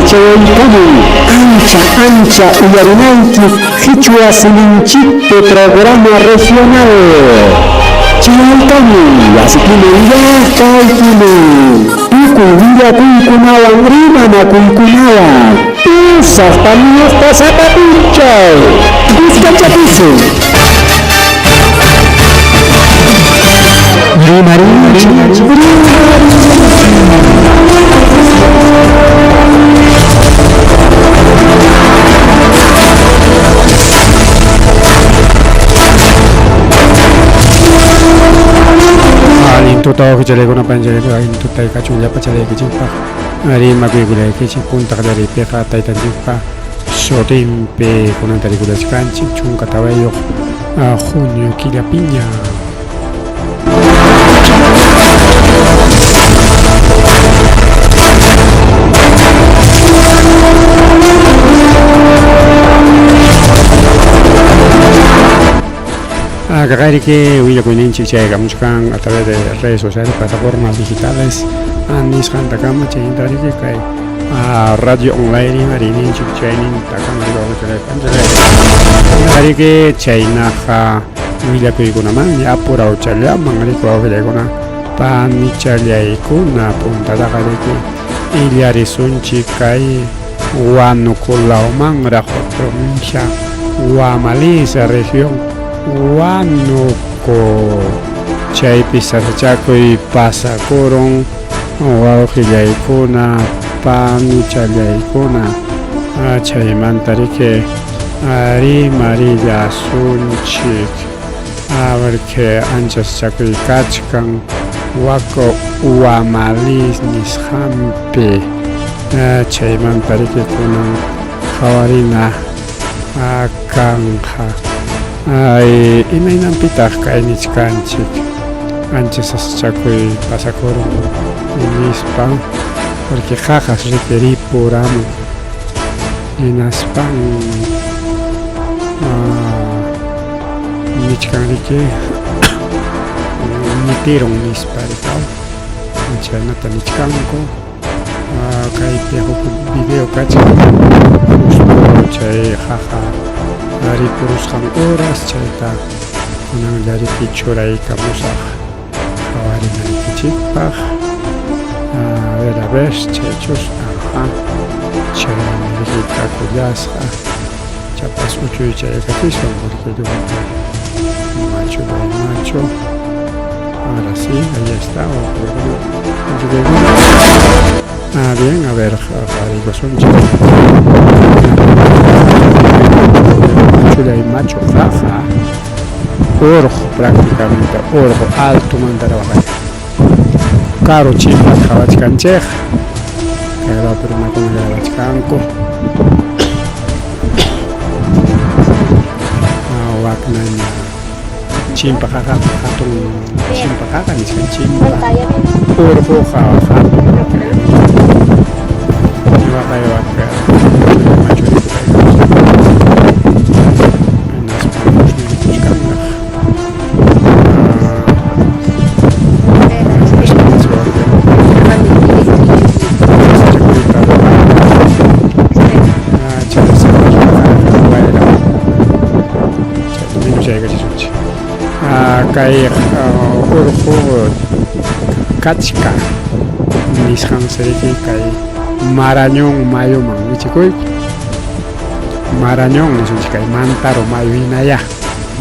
Chayaykamun ancha ancha uyarinayki Qichwa siminchikpi programa regional. Chayaykamun wasikiman llaqtaykiman tukuy willakuykunawan rimanakuykunawan pusaq paniyuqta sapa punchaw. Kuskachakusun. Rimarinchik, Allin tuta wawqichallaykuna panichallaykuna allin tutay kachun llapa chalaykichikpaq rimakuykullaykichik punta qallariypiqa taytanchikpa sutinpi kunan tarikulachkanchik 14 junio killapiña. Kaqayriki willakuyninchik chaykamuchkan a través de redes sociales, plataformas digitales nisqantakama chaynintariki kay radio online rimayninchik chaynintakama riki chaynaqa willakuykunamanña apurawchallaman riki wawqillaykuna panichallaykuna puntataqa riki illarisunchik kay Huánuco lawmanraq provincia Huamalisa región Huánuco chaypi sasachakuy pasakurun wawqillaykuna panichallaykuna chaymanta riki rimarillasunchik porque ancha sasachakuy kachkan Huaco Huamalis nisqanpi chaymanta riki kunan qhawarina kanqa ay imaynanpitaq kay nichkanchik ancha sasachakuy pasakurun nispa porque qaqas riki ripuramun hinaspan nichkan riki nitirun nispa rikaw chaynata nichkanku kaypi huk video kachkan justo chay qaqa ripurusqan horas chayta kunanlla riki churaykamusaq qhawarinaykichikpaq a ver chaychus aja chaymi riki kakullasqa chapas uchuy chaykachiswan porque llumpay macho macho ahora sí ahí está. Ah, bien, a ver, qharikusunchik machullay macho qaqa urqu prácticamente urqu altomanta waqay karu chimpas qhawachkanchik kay lawpi runakuna grabachkanku waknaña chimpa qaqa hatun chimpa qaqa nichkan chimpa urquqa hatun waqay wak machu hinaspa rikuchkanraq kay urqu kachka nisqansi riki kay Marañón mayuman wichikuyku Marañón nisunchik kay Mantaro mayu hinaya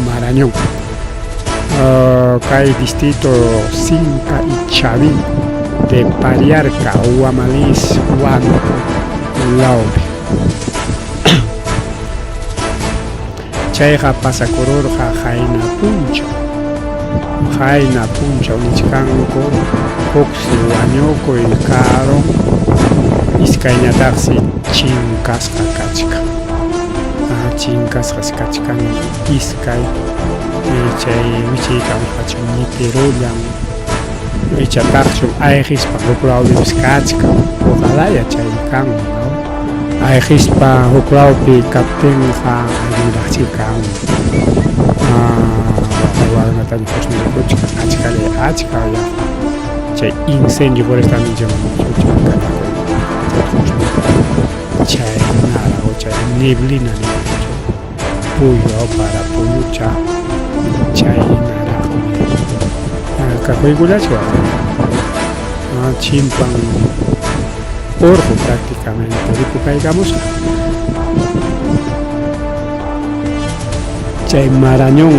Marañón kay distrito Sinca y Chavín de Pariarca Huamalís Huánuco lawpi chayqa pasakururqa qayna punchaw qayna punchaw nichkanku huksi wañukuy karun iskayñataqsi chinkasqa kachkan chinkasqas kachkan iskay chay wichiykamusqachu ñitirullan ichataqchu ayqispa huk lawpipis kachkan ojalaya chay kanman ayqispa huk lawpi kaptinqa allinraqchi kanman warmataña husnirikuchkan achkallay achka yaqa chay incendio forestal ninchikman. Chaynaraq chay neblina ninku chay puyu para puyucha chaynaraqmi kakuykullachwan. Chimpan urqu prácticamente rikukaykamusqa. Chay Marañón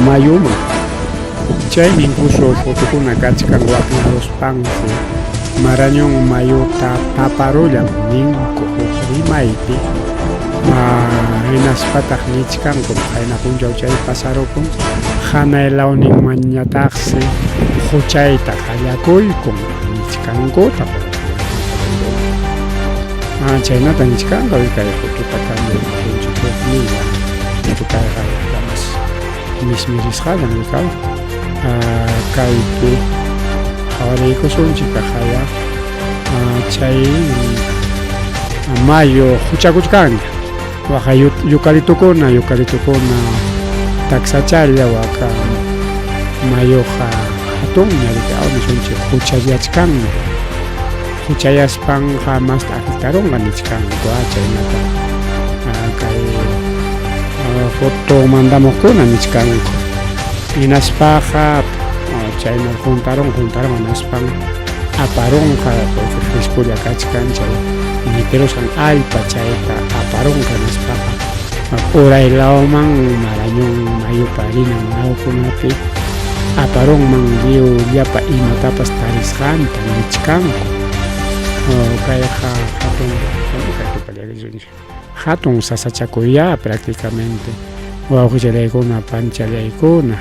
mayuman. Chaymi incluso fotokuna kachkan waknaruspansi Marañón mayuta taparullan ninku huk rimaypi. Hinaspataq nichkankum qayna punchaw chay pasarukun hanay lawninmanñataqsi huchayta qallakuykun nichkankutaq. Chaynata nichkanqa kay fotuta cambiaykusunchik hukninwan. Esto kayqa mas mismirisqallan rikaw. Kaypi qhawariykusunchik kaqaya chay mayu huchakuchkanña. Waqa yucalitukuna, yucalitukuna taksachalla waka mayuqa hatunña riki aw nisunchik huchallachkanña. Huchayaspanqa masta afectarunqa nichkanku chaynata kay foto mandamuqkuna nichkanku. Hinaspaqa chayna juntarun juntarun hinaspan aparunqa porque frescolla kachkan chay ñitirusqan allpa chayta aparunqa hinaspaqa uray lawman Marañón mayupa rinan lawkunapi aparunman lliw llapa imatapas tarisqanta nichkanku. Kayqa hatun hatun sasachakuyyá prácticamente wawqichallaykuna panchallaykuna.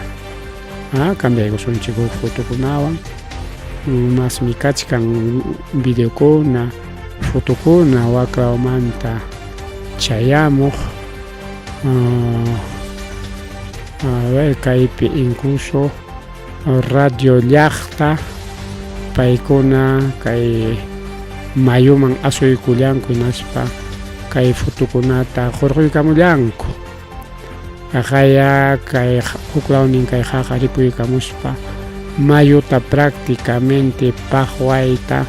Cambiaykusunchik huk fotokunawan masmi kachkan videokuna fotokuna waklawmanta chayamuq. A ver kaypi incluso radio llaqta paykuna kay mayuman asuykullanku hinaspa kay fotokunata hurquykamullanku. Kaqaya kay huklawnin kay qaqa ripuykamuspa mayuta prácticamente paqwayta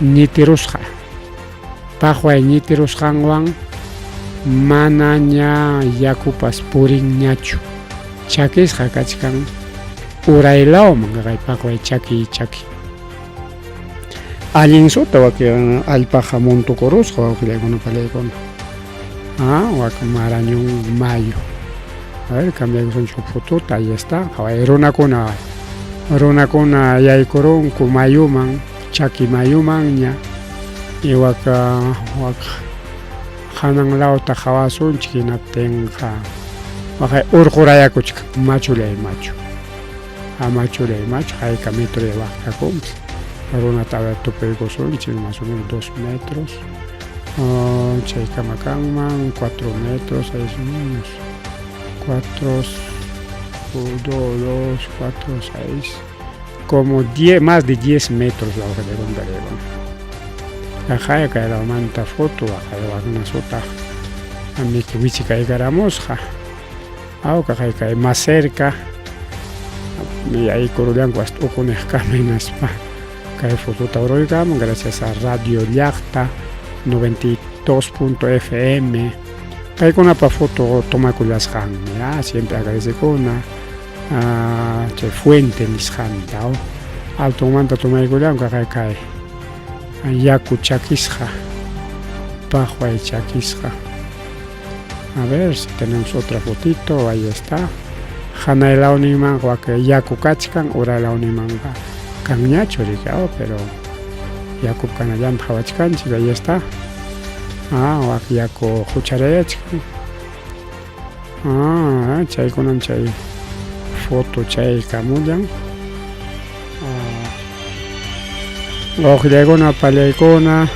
ñitirusqa. Paqway ñitirusqanwan manaña yakupas purinñachu. Chakisqa kachkan uraylawman kaqay paqway chaki chaki. Allin suta wakin allpaqa montukurusqa wawqillaykuna pallaykuna. Wak Marañón mayu. A ver, cambiaykusunchik huk fotota, ahí está. Qhaway runakuna, runakuna yaykurunku mayuman, chaki mayumanña. Y wak wak hanan lawta qhawasunchik hinaptinqa waqay urqurayakuchkan machullay machu. Machullay machu hayka metro waq kakunpas. Runata a ver tupuykusunchik más o menos 2 metros. Chaykama kanman 4 metros, 6 menos 4, 2, 2, 4, 6, como 10, más de 10 metros la hoja de Gondareva. Ajá, kay lawmanta foto, ajá, waknasuta amiki wichikaykaramusqa. Awqa kay kay más cerca yaykurullanku hasta ukuniqkama hinaspa kay fotota huruykamun gracias a Radio Llaqta 92.fm paykunapa foto tomakullasqanmi, siempre agradecekuna chay fuente nisqanta altonmanta tomaykullanku kay kay yaku chakisqa paqway chakisqa. A ver si tenemos otra fotito, ahí está. Hanay lawninmanqa wak yaku kachkan, uray lawninmanqa kanñachu riki, pero yakup kanallanta qhawachkanchik, ahí está. Wak yaku hucharayachkan. Chaykunam chay foto chay kamullan. Wawqillaykuna, pallaykuna,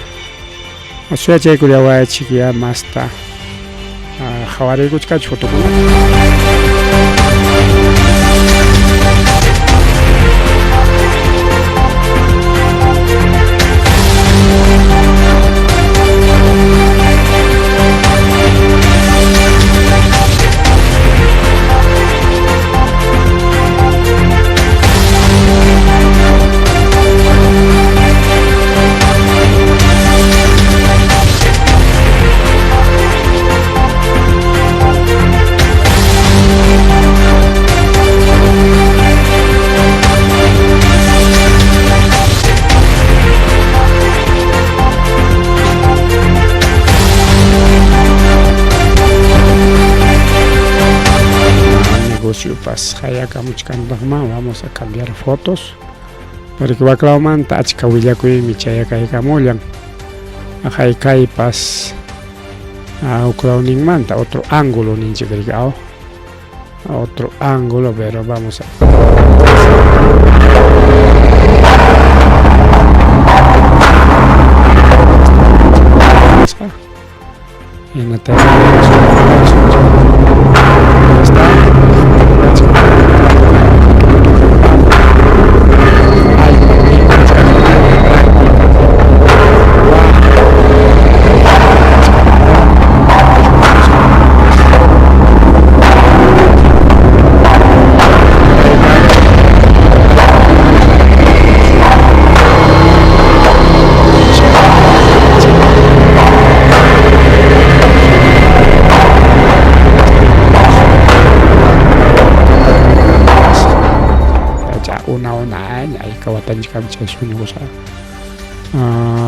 suyachaykullawaychik ya masta qhawariykuchkanchik fotokunata. Chupas hayakamuchkantaqma, vamos a cambiar fotos. Porque waklawmanta achka willakuymi chayakaykamullan. Haykaypas huklawninmanta otro ángulo ninchik riki aw. Otro ángulo, pero vamos a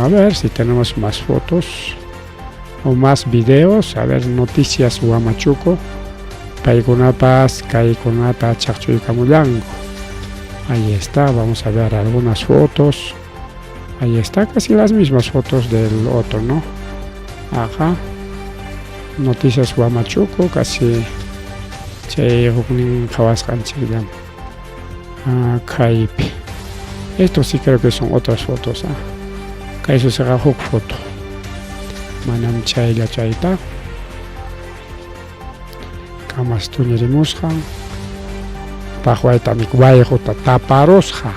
A ver si tenemos más fotos o más videos. A ver, noticias Huamachuco. Paykunapas kaykunata chaqchuykamullanku. Ahí está, vamos a ver algunas fotos. Ahí está, casi las mismas fotos del otro, ¿no? Ajá. Noticias Huamachuco, casi chay huknin qhawasqanchikllam. Kaypi. Esto sí creo que son otras fotos. ¿Ah? Kay susiqa huk foto. Manam chaylla chayta. Kamas tuñirimusqan. Paqwaytami wayquta taparusqa.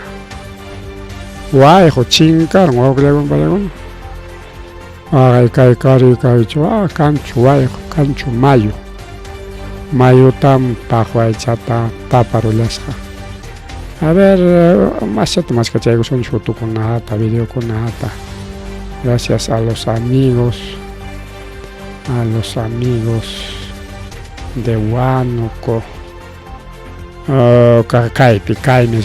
Wayqu chinkarun wawqillakuna panikuna. Ay kay kari kaychu kanchu wayqu kanchu mayu. Mayutam paqwaychata taparullasqa. A ver, maschata maskachaykusunchik fotokunata, videokunata. Gracias a los amigos de Huánuco. Kaypi kaymi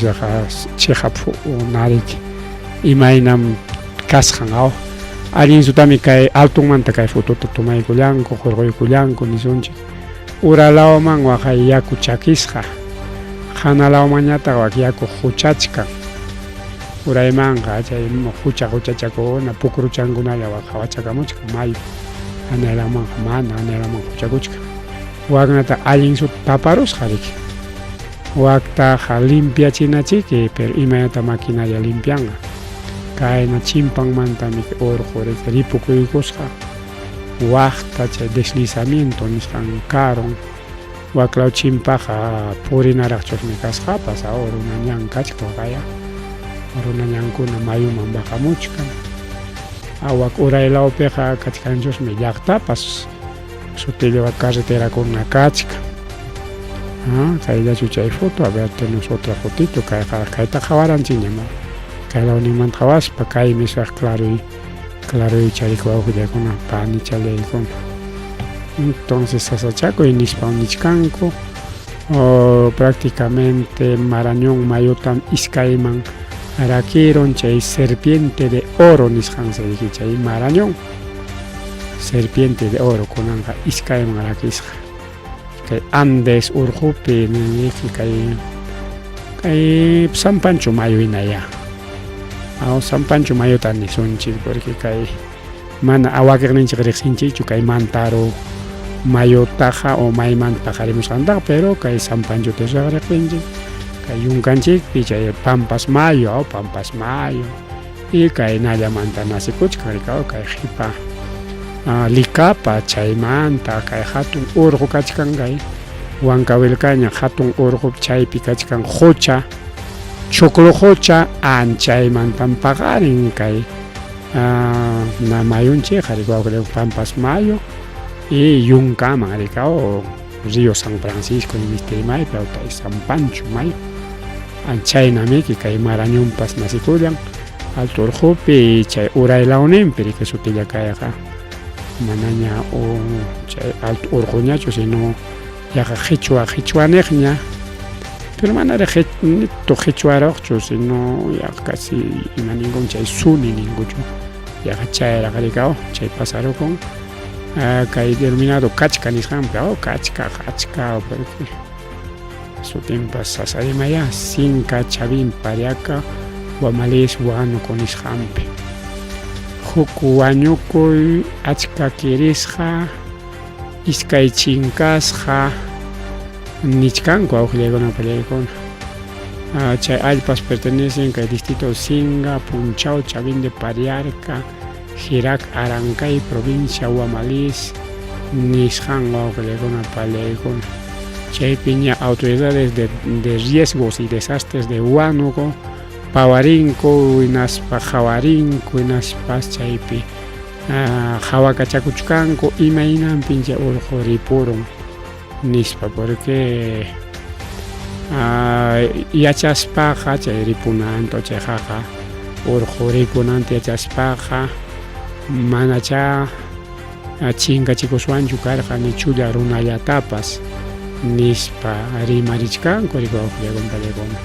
chiqap nariki imaynam kasqan aw. Allin sutami kay altunmanta kay fotota tomaykullanku, hurquykullanku nisunchik. Uralawman waqay yaku chakisqa. Hanalawmanñataq wak yaku huchachkan. Uraymanqa chay hucha huchachakuna pukruchankunalla wak hawachakamuchkan mayu. Hanaylamanqa mana, hanaylamanqa huchakuchkan. Waknata allin suta taparusqa riki. Waktaqa limpiachinachiki, pero imaynata maquinaria limpianqa. Kayna chimpanmantami urqu riki ripukuykusqa. Waqta chay deslizamiento nisqan karun. Waklaw chimpaqa purinaraqchusmi kasqapas, runa ñan kachkan waqaya. Runa ñankuna mayuman baqamuchkan. Wak uraylawpiqa kachkanchusmi llaqtapas sutilla carreterakuna kachkan. Kayllachu chay foto, a ver, tenemos otra fotito, kayqa kayta qhawaranchikña. Kay lawninmanta qhawaspa kaymi saq claro claro charikwa wawqillakuna panichalaykuna. Entonces sasachakuy nispa nichkanku. Prácticamente Marañón mayutam iskayman rakirun chay serpiente de oro nisqansi riki chay Marañón. Serpiente de oro kunanqa iskayman rakisqa. Kay Andes urqupi niki kay kay San Pancho mayu hinaya. San Pancho mayuta nisunchik porque kay mana awakiqninchik riqsinchikchu kay Mantaro mayutaqa o maymanta paqarimusqantaqa, pero kay San Pancho riqsinchik. Kay yunkanchikpi chay Pampas mayu, Pampas mayu y kay nallamanta nasikuchkan rikaw kay qipa Licapa chaymanta kay hatun urqu kachkan kay Huancavelicaña hatun urqu chaypi kachkan qucha Choclo qucha anchaymantam paqarin kay na mayunchikqa riki Pampas mayu y yunkaman rikaw Río San Francisco misti maypi kay San Pancho mayu. Chaynamiki kay Marañonpas nasikullan alto urqupi chay uraylawninpi riki sutilla kayqa manaña chay alto urquñachu sino yaqa qichwa qichwaniqña, pero manaraq nito qichwaraqchu sino yaqa casi ima ninkun chay suni ninkuchu yaqa chayraq rikaw chay pasarukun kay denominado kachka nisqanpi kachka achka porque Sutinpas sasarimayá Sinka Chavín Pariaca Huamalís Huánuco nisqanpi. Huk wañukuy achka kirisqa iskay chinkasqa nichkanku awqillaykuna pallaykuna. Chay allpas pertenecen kay distrito Singa, Punchao, Chavín de Pariarca, Jirac, Arancay, provincia Huamalís nisqan wawqillaykuna pallaykuna. Chaypiña autoridades de, de riesgos y desastres de Huánuco pawarinku hinaspa qhawarinku hinaspas chaypi qhawakachakuchkanku imaynanpin chay urqu ripurun nispa porque yachaspaqa chay ripunanta chay qaqa urqu ripunanta yachaspaqa manachá chinkachikuswanchu karqa ni chulla runallatapas nispa rimarichkanku rikuwaqllakumpallakuna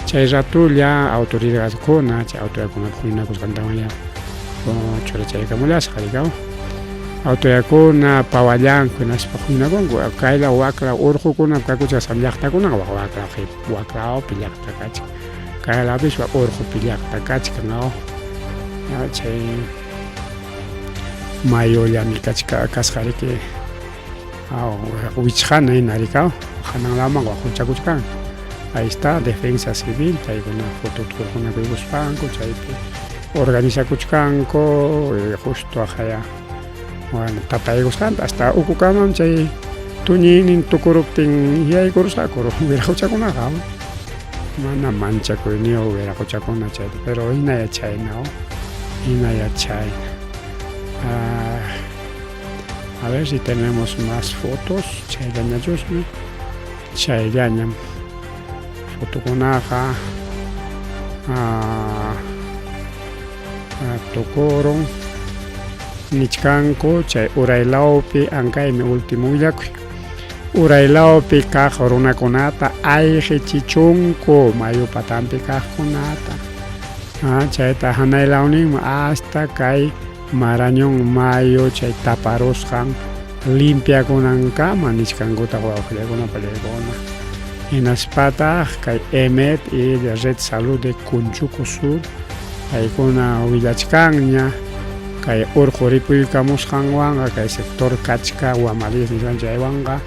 chay ratulla autoridadkuna chay autoridadkuna huñunakusqantawan churachaykamullasqa rikaw autoridadkuna pawallanku hinaspa huñunakunku kayla wakla urqukuna kakuchkasqam llaqtakunaqa wak wakla waklawpi llaqta kachkan kaylawpis wak urqupi llaqta kachkan aw chay mayullami kachka kasqa riki aw wichqana hina rikaw hananlaman wak huchakuchkan ahí está defensa civil paykuna fotota hurqunakuykuspanku chaypi organizakuchkanku justo aqhaya bueno tapaykusqanta hasta ukukamam chay tuñiynin tukuruptin yaykurusqaku wiraqochakunaqa mana manchakuyniyuq wiraqochakuna chayta pero hina yachayna hina yachayna a ver si tenemos más fotos chayllañachusmi chayllañam fotokunaqa tukurun nichkanku chay uraylawpi ankaymi último willakuy uraylawpi kaq runakunata ayqichichunku mayu patanpi kaqkunata chayta hanaylawninman hasta kay Marañón mayu chay taparusqan limpiakunankama nichkankutaq wawqillakuna pallaykuna hinaspataq kay EMET y de Red Salud de Cunchuco Sur paykuna willachkanña kay urqu ripuykamusqanwanqa kay sector kachka Huamalís nisqan chaywanqa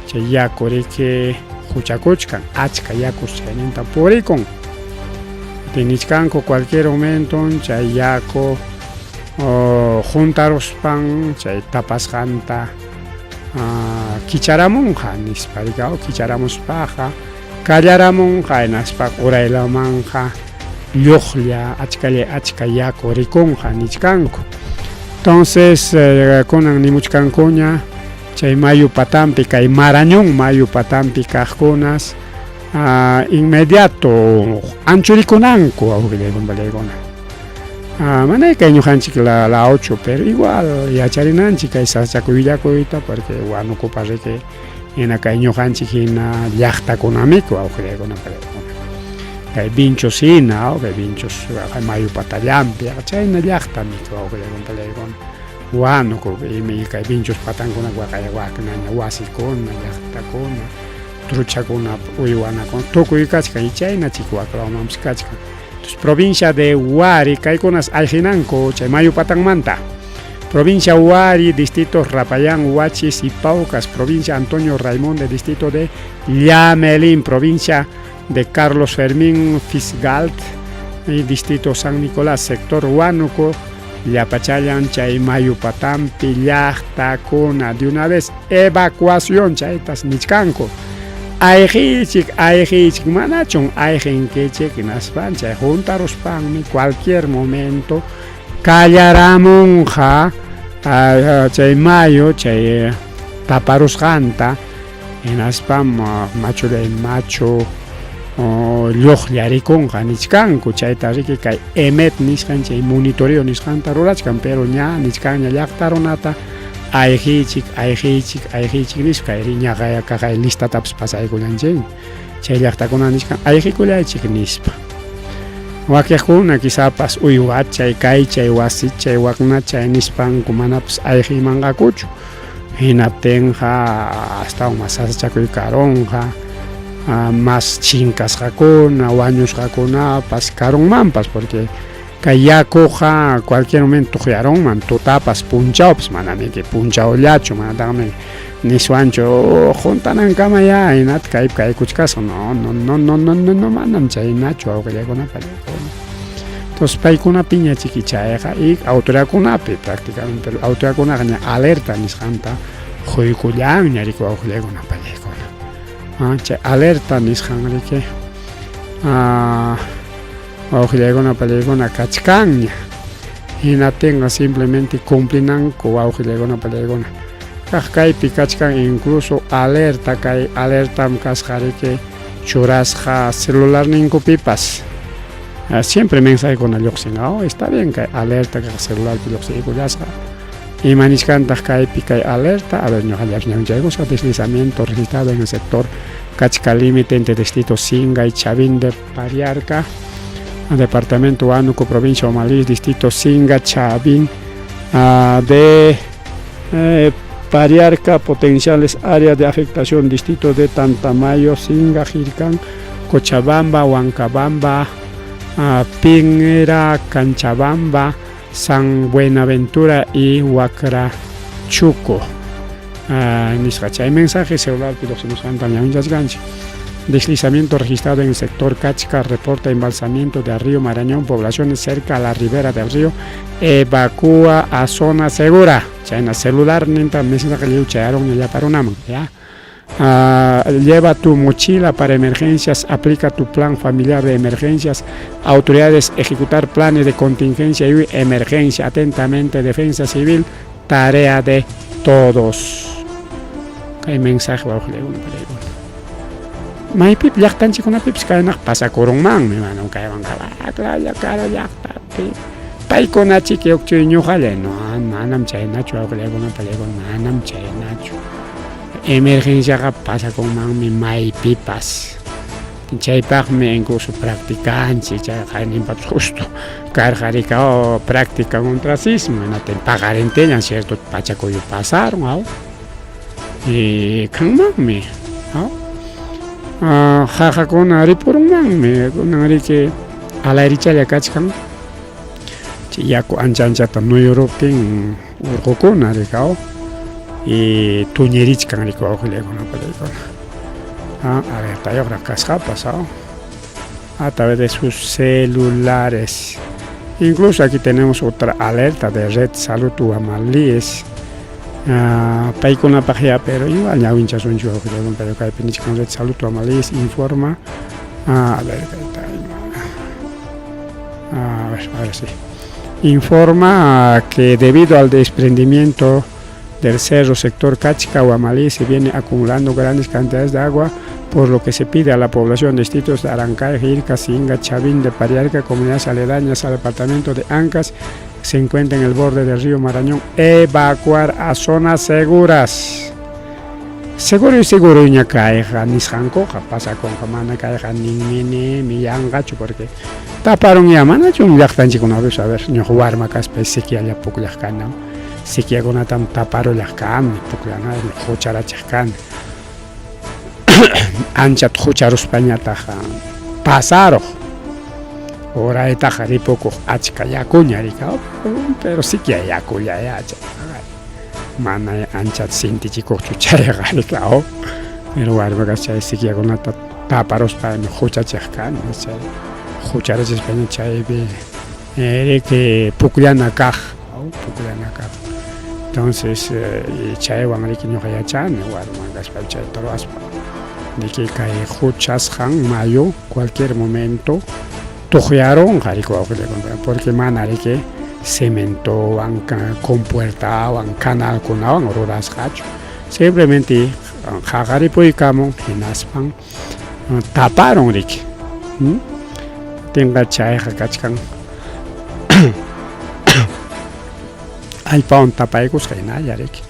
chay yaku riki huchakuchkan achka yakus chayninta purikun nichkanku cualquier momento chay yaku juntaruspan chay tapasqanta kicharamunqa nispa rikaw kicharamuspaqa kallaramunqa hinaspa uraylamanqa lluqlla achkalla achka yaku rikunqa nichkanku entonces kunan nimuchkankuña chay mayu patanpi kay Marañón mayu patanpi kaqkunas inmediato anchurikunanku awqillaykuna mana kay ñuqanchik la, la 8 pero igual yacharinanchik kay sasachakuy willakuyta porque Huánucopa riki hina kay ñuqanchik hina llaqtakunamiku awqillaykuna kay Vinchos hina kay Vinchos mayu patallanpi chayna llaqtamiku awqillaykuna Huánuco imi kay Vinchos patankuna waqaya waknaña wasikuna llaqtakuna truchakuna uywanakuna tukuy kachkan chayna chik waklawmanpis kachkan. Entonces, provincia de Huari, kaykunas ayqinanku chay mayu patanmanta. Provincia Huari, distrito Rapayán, Huachis y Paucas, provincia Antonio Raimonde, distrito de Llamelín, provincia de Carlos Fermín Fisgalt, y distrito San Nicolás, sector Huánuco, llapachallan chay mayu patampi llaqtakuna de una vez evacuación chaytas nichkanku ayqichik ayqichik manachun ayqinkichik hinaspan chay juntaruspanmi cualquier momento kallaramunqa chay mayu chay taparusqanta hinaspam machullay machu lluqllarikunqa nichkanku chayta riki kay EMET nisqan chay monitoreo nisqanta rurachkan pero ña nichkanña llaqta runata ayqichik ayqichik ayqichik nispa kayri ñaqaya kaqay listatapas pasaykullanchik chay llaqtakuna nichkan ayqikullaychik nispa wakiqkuna quizapas uywachay kaychay wasichay waknachay nispanku manapas ayqimanqakuchu hinaptinqa astawan mas sasachakuy karunqa. Mas chinkasqakuna, wañusqakunapas karunmanpas, porque kay yakuqa cualquier momento tuqyarunman, tutapas punchawpas, manamiki punchawllachu, manataqmi niswanchu huntanankama ya hinata kaypi kaykuchkasqa, no, no, no, no, no, no, no, manam chaynachu wawqillaykunapa pallaykuna. Entonces paykunapiña chiki chayqa y autoridadkunapi prácticamente, pero autoridadkunaqa ña alerta nisqanta quykullanña riki wawqillaykuna pallaykuna. Chay alerta nisqan riki wawqillaykuna pallaykuna kachkanña. Hinaptinqa simplemente cumplinanku wawqillaykuna pallaykuna. Kaq kaypi kachkan incluso alerta kay alertam kasqa riki churasqa celularninkupipas. Siempre mensajekuna lluqsin, oh, está bien kay alerta kaq celularpi lluqsiykullasqa. Ima nichkantaq kaypi kay alerta? A ver, ñuqallapas ñawinchaykusqa deslizamiento registrado en el sector Cachca límite entre distrito Singa y Chavín de Pariarca, departamento Huánuco, provincia Huamalíes, distrito Singa, Chavín de Pariarca, potenciales áreas de afectación, distrito de Tantamayo, Singa, Jircán, Cochabamba, Huancabamba, Pinera, Canchabamba, San Buenaventura y Huacrachuco. Nisqa chay mensaje celularpi lluqsimusqantam ñawinchachkanchik. Deslizamiento registrado en el sector Cachca reporta embalsamiento del río Marañón, poblaciones cerca a la ribera del río evacúa a zona segura. Chayna celular ninta mensaje lliw chayarun llaparunaman, ya. Lleva tu mochila para emergencias, aplica tu plan familiar de emergencias, autoridades ejecutar planes de contingencia y emergencia. Atentamente, Defensa Civil, tarea de todos. Kay mensaje wawqillaykuna palaykuna. Maypipas llaqtanchikkunapipis kaynaqa pasakurunmanmi, manam kaywanqa aklalla karu llaqtapi. Paykuna chiki hukchuy ñuqallay, no, manam chaynachu wawqillaykuna palaykuna, manam chaynachu. Emergenciaqa pasakunmanmi maypipas. Chaypaqmi incluso practicanchik, chay qayninpapas justo karqa rika oh, práctica contra sismo, hinaptin paqarintillan cierto pachakuyu pasarun, aw. Y kanmanmi, aw. Qaqakuna ripurunmanmi, kunan riki alayrichalla kachkan. Chay yaku ancha anchata nuyuruptin urqukuna rika aw. Y tuñirichkan riki wawqillaykuna palaykuna. Alertayuqraq kasqapas, aw. A través de sus celulares. Incluso aquí tenemos otra alerta de Red Salud Huamalíes. Paykunapaq ya, pero igual ñawinchasunchik wawqillaykuna, pero kaypi nichkan Red Salud Huamalíes informa. A ver, kayta a ver, ahora sí. Informa que debido al desprendimiento del cerro sector Cachca, Huamalí, se viene acumulando grandes cantidades de agua, por lo que se pide a la población de distritos de Arancay, Jirca, Singa, Chavín de Pariarca, comunidades aledañas al departamento de Ancas, se encuentra en el borde del río Marañón, evacuar a zonas seguras. Seguro y seguro ña kayqa nisqankuqa pasakunqa, mana kayqa ninmi nimi yanqachu, porque taparun ya, manachu llaqtanchikkunapipas, a ver, ñuqa warma kaspa sequialla pukllaq kani, sequiakunatam taparullaq kani, pukllana hucharachiq kani. Anchata hucharuspañataq pasaruq, uraytaqa ripukuq achka yakuña rika, pero sequia yakulla ya chayqa, mana anchata sintichikuqchu chayqa rika, pero warma kaspa chay sequiakunata taparuspaymi huchachiq kani, chay hucharachispaña chaypi riki pukllana kaq, pukllana kaq. Entonces chaywan riki ñuqa yachani warma kaspa chayta ruwaspa, riki kay huchasqan mayu cualquier momento tuqyarunqa riki wawqillaykuna, porque mana riki cementowan, compuertawan, canalkunawan rurasqachu, simplemente qaqaripuykamun hinaspan taparun riki. Tinqa chayqa kachkan allpawan tapaykusqa hinalla riki.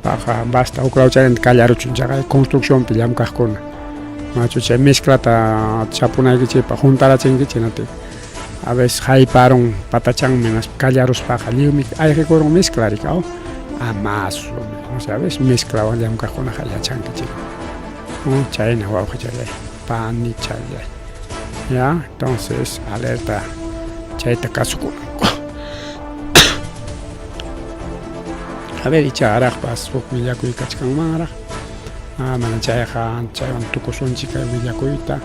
Paqa basta huk law chaynata kallaruchun chaqa construccionpi llamkaqkuna. Machu chay mezclata chapunaykichikpaq huntarachinkichik hinaptin a veces hayparun patachanmi hinaspa kallaruspaqa lliwmi ayqikurun mezcla riki, aw amasu, o sea, a veces mezclawan llamkaqkunaqa yachankichik. Chayna wawqichallay, panichallay. Ya, entonces alerta chayta kasukunanku. A ver, icha araqpas huk willakuy kachkanmanraq. Ah, mana chayqa chaywan tukusunchik kay willakuyta.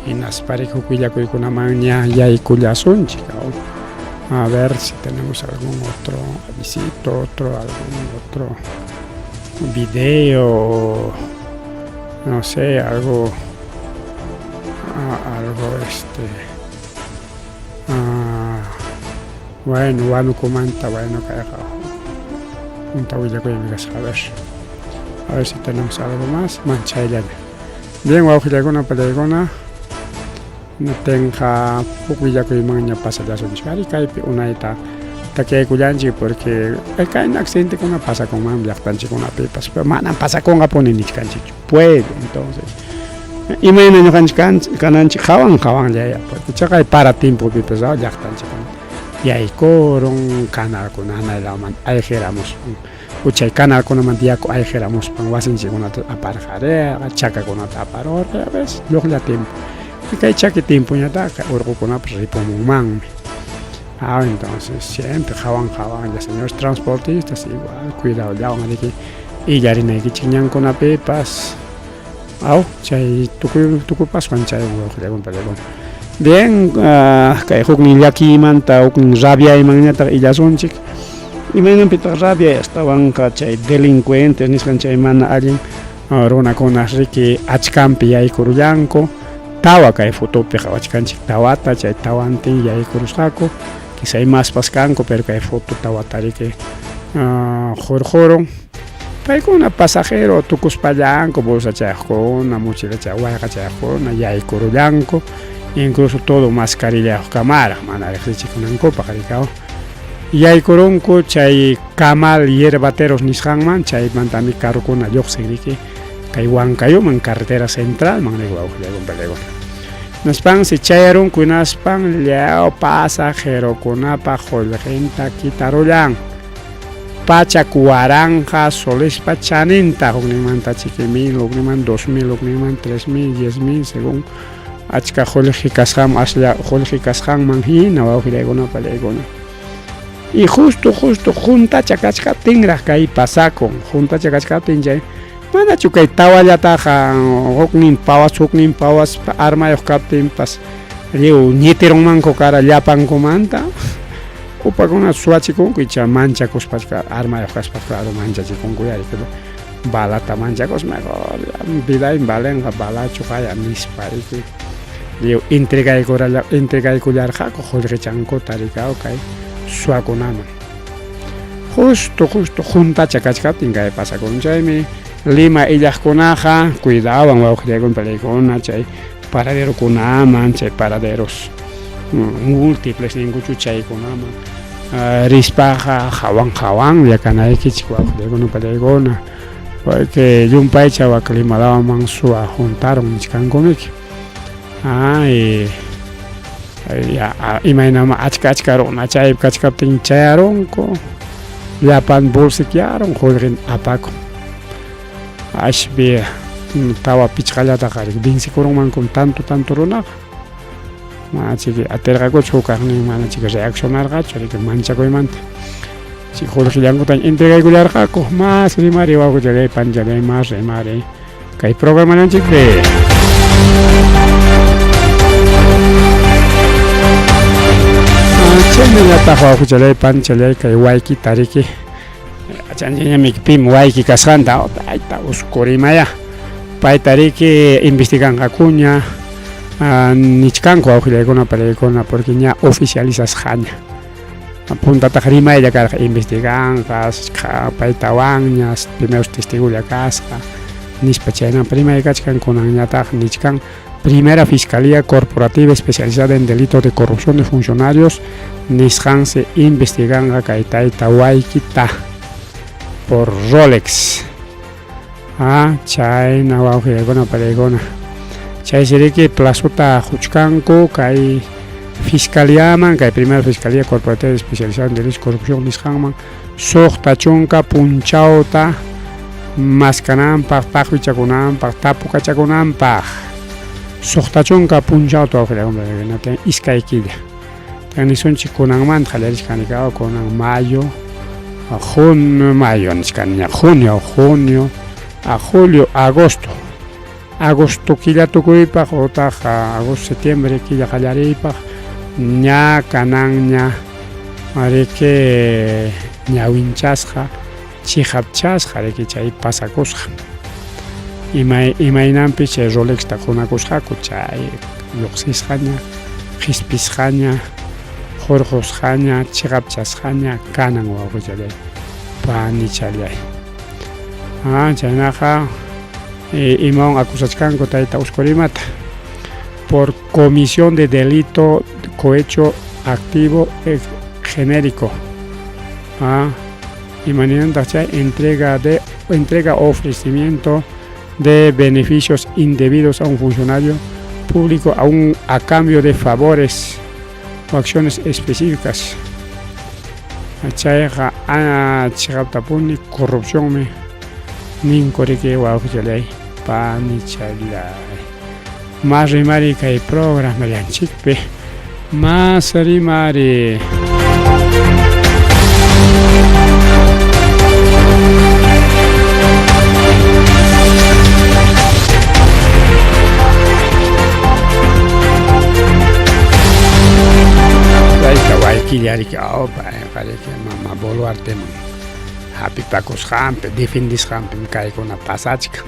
Hinasparik huk willakuykunamanña yaykullasunchik. A ver si tenemos algún otro avisito, otro, algún otro video, no sé, algo, algo este, bueno, Huánucomanta, bueno, kayqa punta willakuymi kasqa, a ver, a ver si tenemos algo más, manchayllaña. Bien, wawqillaykuna, pallaykuna, Natinqa huk willakuymanña pasallasunchik ari kaypi unayta takyaykullanchik porque kayna accidentekuna pasakunmanmi llaqtanchikkunapipas pero manam pasakunqapuni nichkanchikchu puede entonces imayna ñuqanchik kananchik qawan qawanllaya porque chaqay para tiempopipas llaqtanchikkuna yaykurun canalkuna hanay lawman ayqiramuspan Chay canalkunamanta yaku ayqiramuspan wasinchikkunata aparqariqa, chakakunata aparurqa, ya ves, lluqlla tiempo. Y kay chaki tiempoñataqa urqukunapas ripumunmanmi. Ah, entonces siempre qawan qawanlla, señores transportistas, igual cuidadollawan riki illarinaykichik ñankunapipas. Aw, chay tukuy tukupaswan chaywan wawqillakuna pallakuna. Bien, kay huknin llakiymanta huknin rabiaymanñataq illasunchik. Imaynanpitaq rabiay astawanqa chay delincuentes nisqan chay mana allin runakuna riki achkanpi yaykurullanku. Tawa kay fotopi qawachkanchik tawata, chay tawantin yaykurusqaku. Quizá maspas kanku, pero kay foto tawata riki qurqurun. Paykuna pasajero tukuspallanku, bolsachayaqkuna, mochilachayaq, wayqachayaqkuna yaykurullanku, incluso todo mascarillayuqkamaraq mana riqsichikunankupaq rikaw. Yaykurunku chay Kamal Yerbateros nisqanman, chaymantami carrokuna lluqsin riki kay Huancayoman carretera centralman riki wawqillaykuna palaykuna. Hinaspansi chayarunku hinaspan llaw pasajerokunapa qullqinta kitarullan. 100,000 solespa chaninta, hukninmanta chiki mil, hukninman 2000, hukninman 3000, 10,000, según achka qullqi kasqanman, aslla qullqi kasqanman hina wawqillaykuna palaykuna. Y justo, justo juntacha kachkaptinraq kay pasakun, juntacha kachkaptin chay, manachu kay tawallataqa huknin pawas, huknin pawas armayuq kaptinpas lliw ñitirunmanku kara llapankumanta. Upakuna suwachikunku icha manchakuspa armayuq kaspa claro manchachikunku yari balata manchakus mejor vidaymi valenqa balachu qaya nispa riki lliw entregaykullarqaku qullqichankuta rikaw kay suwakunaman. Justo justo juntacha kachkaptin kay pasakun chaymi Lima illaqkunaqa cuidawan wawqillaykuna palaykuna chay paraderokunaman chay paraderos múltiples ninkuchu chaykunaman rispaqa hawan hawanlla kanaykichik wawqillaykuna palaykuna porque llumpaycha wak Limalawaman suwa juntarun nichkankumiki. Ay ya imaynama achka achka runa chaypi kachkaptin chayarunku llapan bolsikyarun qullqin apakun. Ashbi tawa pichqallataqa vencikurunmankum tanto tanto runaqa. Mana chiki atirqakuchu hukaqnin mana chiki reaccionarqachu riki manchakuymanta. Chay qullqillankutaña entregaykullarqaku más rimari wawqichalay panchalay más rimari kay programananchikpi. Chaynallataq wawqichalay panchalay kay waykita riki Yachanchikñami pim wayki kasqanta payta uskurimaya payta riki investiganqakuña nichkanku wawqillaykuna palaykuna porque ña oficializasqaña puntataq rimaylla karqa investiganqa paytawanña primeros testigulla kasqa nispa chaynampa rimay kachkan kunanñataq nichkan Primera Fiscalía Corporativa Especializada en Delitos de Corrupción de Funcionarios nisqansi investiganqa kay tayta waykita por Rolex. Ah, chayna wawqillaykuna palaykuna. Chaysi riki plazota quchkanku kay fiscaliaman, kay Primera Fiscalía Corporativa Especializada en Delitos de Corrupción nisqanman 60 punchawta. Maskananpaq, taqwichakunanpaq, tapukachakunanpaq. 60 punchawta wawqillakuna, iskay killa. Nisunchik kunanmanta qallarichkani kawa kunan mayo, junio, mayo nichkaniña, junio, junio, a julio, agosto. Agosto killa tukuypaq utaq agosto, septiembre killa qallariypaq ña kananña riki ñawinchasqa chiqapchasqa riki chay pasakusqa. Imay imaynanpi chay Rolexta qunakusqaku chay lluqsisqaña, qhispisqaña, hurqusqaña, chiqapchasqaña kanan wawqichallay, panichallay. Ah, chaynaqa imawan acusachkanku tayta Oscorimata por comisión de delito cohecho activo genérico. Ah, imaninantaq chay entrega de entrega o ofrecimiento de beneficios indebidos a un funcionario público a, un, a cambio de favores o acciones específicas. Chayqa chiqaptapuni corrupcionmi ninku riki wawqichallay panichallay. Mas rimari kay programallanchikpi mas rimari. Tayta waykillariki awpa mama Boluarteman hapipakusqanpi defendisqanpim kaykuna pasachkan.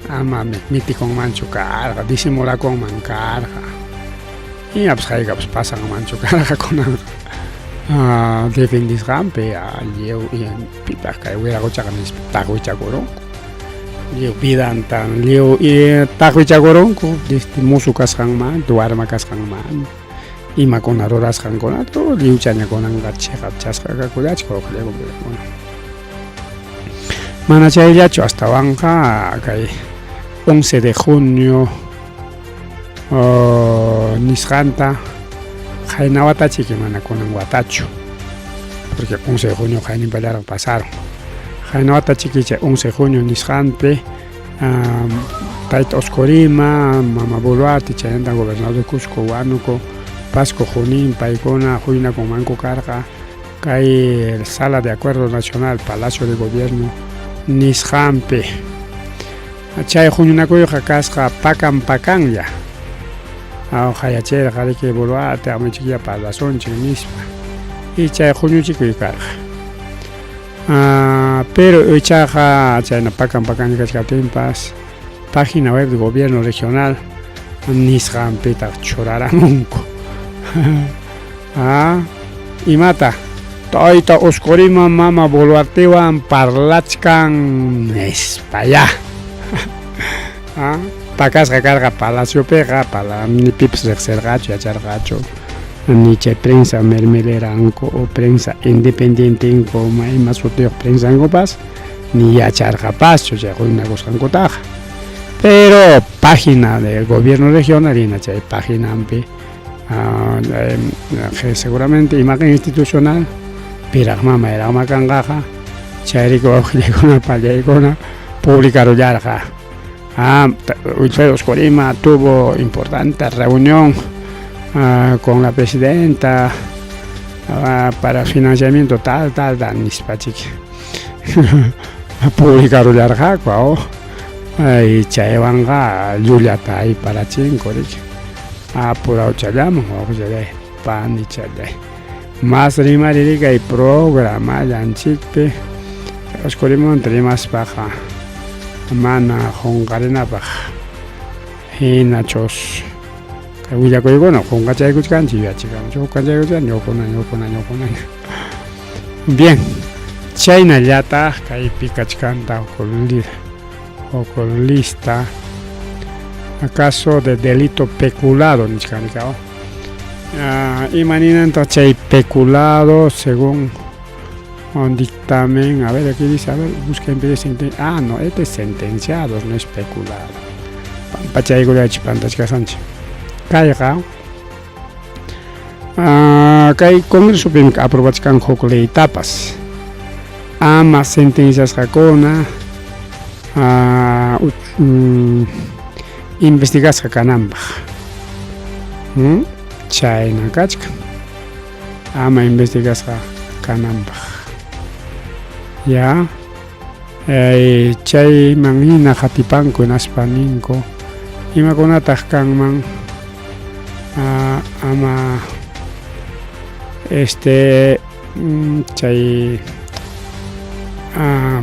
Ama mitikunmanchu karqa, disimulakunman karqa. Imapas haykapas pasanmanchu karqa kunanqa. Defendisqanpi lliw pitaq kay wiraquchaqa nispa taqwichakurunku. Lliw vidanta lliw taqwichakurunku musu kasqanmanta, warma kasqanmanta. Imakuna rurasqankunata lliwchaña kunanqa chiqapchasqa kakullachka wawqillayku. Mana chayllachu astawanqa kay 11 de junio nisqanta qayna watachiki mana kunan watachu porque 11 de junio qayninpallaraq pasaron. Qayna watachiki chay 11 de junio nisqanpi tayta Oscorima, mama Boluarte, chaymanta gobernador de Cusco, Huánuco, Pasco, Junín, paykuna huñunakunmanku karqa kay Sala de Acuerdo Nacional, Palacio de Gobierno nisqanpi. Chay huñunakuyqa kasqa pakan pakanlla. Qayachirqa riki Boluarte amuchiklla parlasunchik nispa. Y chay huñuchikuy karqa. Pero ichaqa chayna pakan pakanlla kachkaptinpas página web de gobierno regional nisqanpitaq churaramunku. Imata tayta Oscorima mama Boluartewan parlachkan nispaya. Pakasqa karqa palaciopiqa, ni pipas riqsirqachu, yacharqachu. Ni chay prensa mermeleranku o prensa independientenku ima sutiyuq prensankupas ni yacharqapaschu chay huñunakusqankutaqa. Pero página del gobierno regional hina chay paginanpi seguramente imagen institucional piraq mama iraqma kanqaqa chayrayku wawqillaykuna pallaykuna publicarullarqa. Wilfredo Oscorima tuvo importante reunión con la presidenta para financiamiento tal, tal, tal, nispachik. Publicarullarqaku, ay chaywanqa llullata ayparachinku riki. Apurawchallaman wawqillay, panichallay. Mas rimariri kay programallanchikpi Oscorimanta rimaspaqa mana qunqarinapaq hinachus kay willakuykuna qunqachaykuchkanchik yuyachikam qunqachaykuchkan ñuquna ñuquna ñuquna. Bien, chaynallataq kaypi kachkanta huk lista caso de delito peculado nichkanika. Ima ninantaq chay peculado según un dictamen, a ver, aquí dice, a ver, busca en sentencia, no, este es sentenciado, no es peculado. Pampachaykullachi pantachkasanchik. Kayqa kay congresopim aprobachkan huk leytapas ama sentenciasqakuna Investigasqa kananpaq. Chayna kachkan. Ama investigasqa kananpaq. Ya. Chayman hina qatipanku hinaspa ninku imakunataq kanman ama este chay a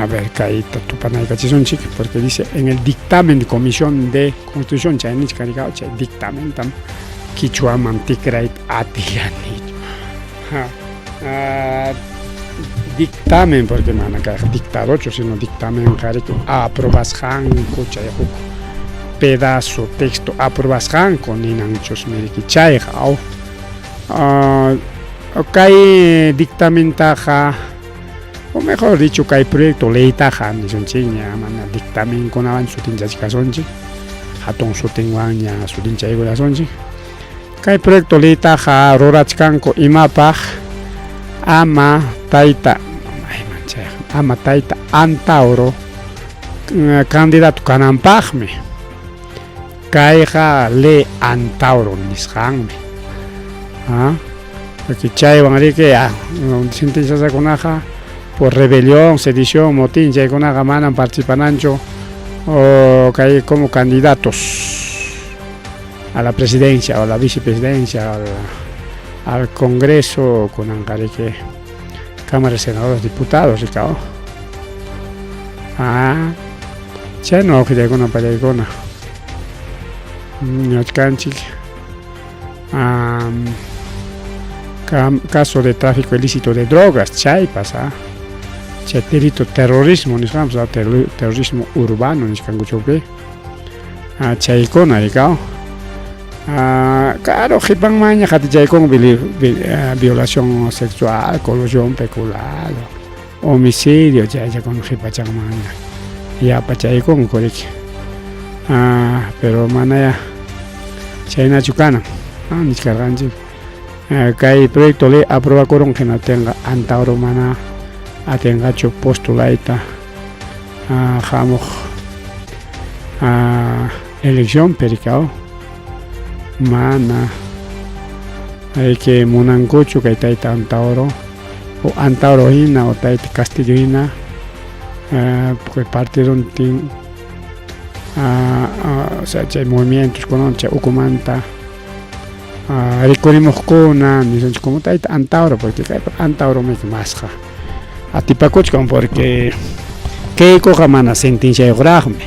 ver kayta tupanaykachisunchik porque dice en el dictamen de comisión de constitución chay nichkan chay dictamentam quichwaman tikrayta atillanichu. Dictamen porque mana kayqa dictadochu sino dictamen qariki aprobasqanku chay huk pedazo texto aprobasqanku ninanchusmi riki chayqa aw kay dictamentaqa o mejor dicho kay proyecto leytaqa nisunchikña mana dictamenkunawan sutinchachkasunchik hatun sutinwanña sutinchaykullasunchik. Kay proyecto leytaqa rurachkanku imapaq ama tayta ama tayta Antauro candidato kananpaqmi. Kayqa ley Antauro nisqanmi. Porque chaywan riki sentenciakunaqa por rebelión, sedición, motín chaykunaqa manam participananchu o kay como candidatos a la presidencia o a la vicepresidencia, al Congreso, kunanqa riki Cámara de Senadores, Diputados, rikaw. Chayna wawqillaykuna pallaykuna ñachkanchik caso de tráfico ilícito de drogas chaypas chay delito terrorismo nisqanpas terrorismo urbano nisqankuchukpi chaykuna rikaw. Claro, qhipanmanña qatichaykun violación sexual, colusión, peculado, homicidio chaychakuna qhipachanmanña yapachaykunku riki. Pero manaya chaynachu kanan nichkarqanchik kay proyecto ley aprobakurun hinaptinqa Antauro mana atinqachu postulayta hamuq elección perikaw mana que munankuchu kay tayta Antauro o Antauro hina o tayta Castillo hina porque partidontin o sea chay movimientos kunan chay ukumanta rikurimuqkuna nisunchik como tayta Antauro porque kaypa Antauro masqa atipakuchkan porque Keikoqa mana sentenciayuqraqmi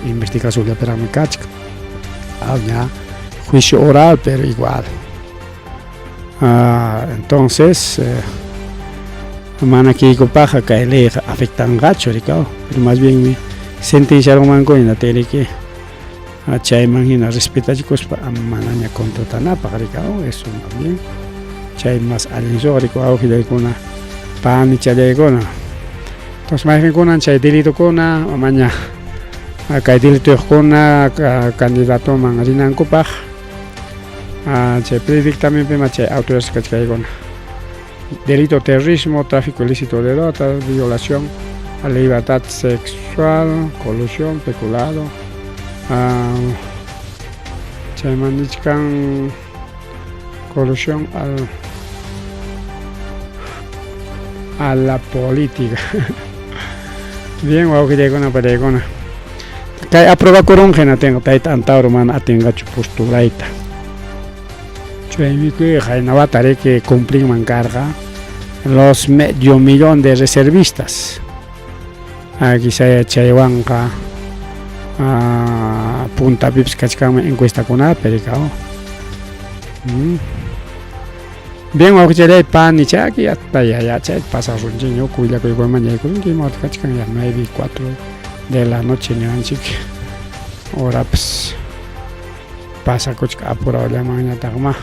investigacionllapiraqmi kachkan ña juicio oral pero igual entonces mana Keikopaqqa kay leyqa afectanqachu rikaw pero más bien sentenciarunmanku hinaptin chayman hina respetachikuspa ama manaña contratanapaq rikaw eso más bien chay más allin rikaw wawqillaykuna panichallaykuna. Entonces mayqinkunan chay delitokuna amaña kay delitoyuqkuna candidatoman rinankupaq chay predictamenpima chay autoridades kachkaykuna delito terrorismo, tráfico ilícito de drogas, violación a la libertad sexual, colusión, peculado, chayman nichkan colusión a la política. Bien, wawqillaykuna pallaykuna kay aprobakurunqa hinatinqa tayta Antauro mana atinqachu postulayta. Chaymi qayna wata riki cumplinman karqa los medio millón de reservistas. Quizá chaywanqa puntapipas kachkanman encuestakunapi rikaw. Bien, wawqichalay panichaki hasta ya chay pasarunchik ñuka willakuykunaman yaykurunchik imawata kachkan ya 9 y 4 de la noche niwanchik horapas pasakuchka apurawllamanñataqma.